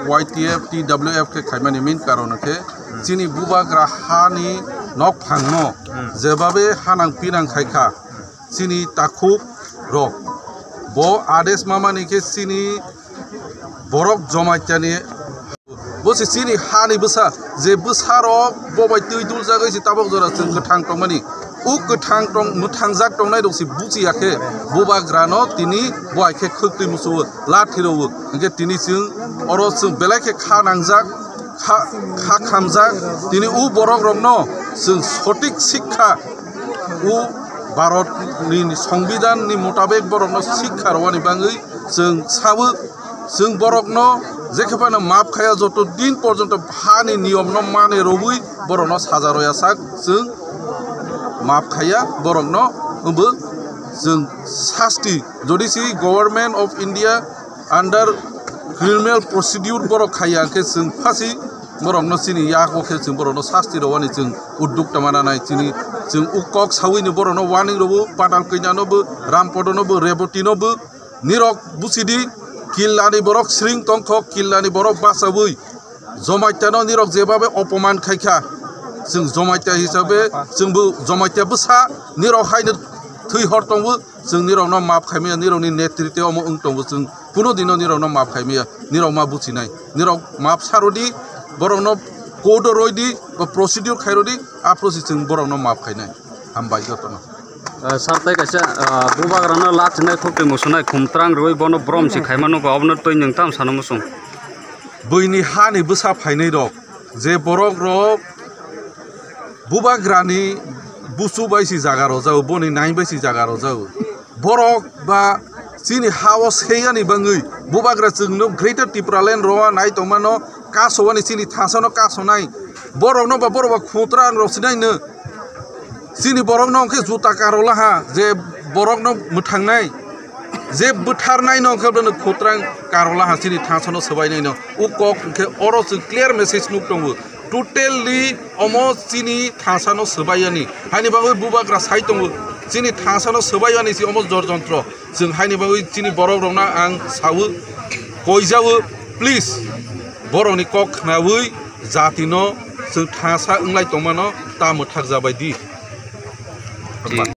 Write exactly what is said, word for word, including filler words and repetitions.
Y T F, T W F khe khaimani main karon khe chini bubagra hani nokphangno jebabe hanang pinang khaikha chini takhuk rok. Bo ades mamani khe chini borok Jamaitiani. Bo se chini hani bwsa, je bwsarok bo bai twi duljagwi se tabok jora chwng kwthang tongmani. O kwthang tong, mwthangjak tongnai rok se buchiya khe bubagrano tini bo hai khe khwktwi musuo, lathi rwo. Hwnkhe tini chwng oro chwng belai khe kha nangjak, kha, kha khamjak. Tini o borok rokno chwng sotik sikha, o Bharat ni Songbidan ni motabek borokno sikha rwani bangwi chwng sawi. Chwng borokno jekhe phano maap khaiya, joto din porjonto hani niyomno mane rwui borokno saja roya sak chwng maap khaiya borokno, wngbo chwng sasti, jodi si Government of India under criminal procedure borok khaiya khe chwng phasi borokno chini yago khe chwng borokno sasti rwani chwng udduk tama nanai chini chwng o kok sawi ni borokno warning rwo, Patal Kanya no bo, Rampodo no bo, Reboti no bo. Nirok buchidi, killani borok sring tongkho, killani borok bachawi. Jamaitiano nirok jebabe opoman khaikha, chwng Jamaitia hisabe, chwngbo Jamaitia bwsa, nirok haino thwi hor tongo, chwng nirokno maap khaimaya, nirokni netritwe omo wng tongo, chwng kuno dino nirokno maap khaimaya, nirok ma buchinai, nirok maap sarodi, borokno court-o roidi, ba procedure khairodi, aphuru se chwng borokno maap khainai. Hambai jotono. Eh, sir, tei kaisa, eh, bubagrano lachinai, khukti musunai, khumtrang rwui bono brom si khaima nugo, obono twi nwng tam sano muchung? Buini hani bwsa phainai rok, je borok rok bubagrani busu bai si jaga rojao, boni nai bai si jaga rojao. Borok ba chini ha-o seyani bangwi bubagra chwngno Greater Tipraland rowa nai tongmano kasowani chini thasano kasonai. Borokno ba borok ba khutrang rok sinaino. Chini borokno hwnkhe juta karolaha je borokno mwthangnai, je bwtharnaino hwnkhe bono khutrang karolaha chini thasano swbainaino. O kok hwnkhe oro chwng clear message nuk tongo. Totally omo chini thasano swbaiyani. Haini bagwi bubagra sai tongo. Chini thasano swbaiyani si omo jorjontro. Chwng haini bagwi chini borok rokno ang sawi koijawi, please, borokni kok khnawi jatino chwng thasa wnglai tongmano ta mwthak jabai di.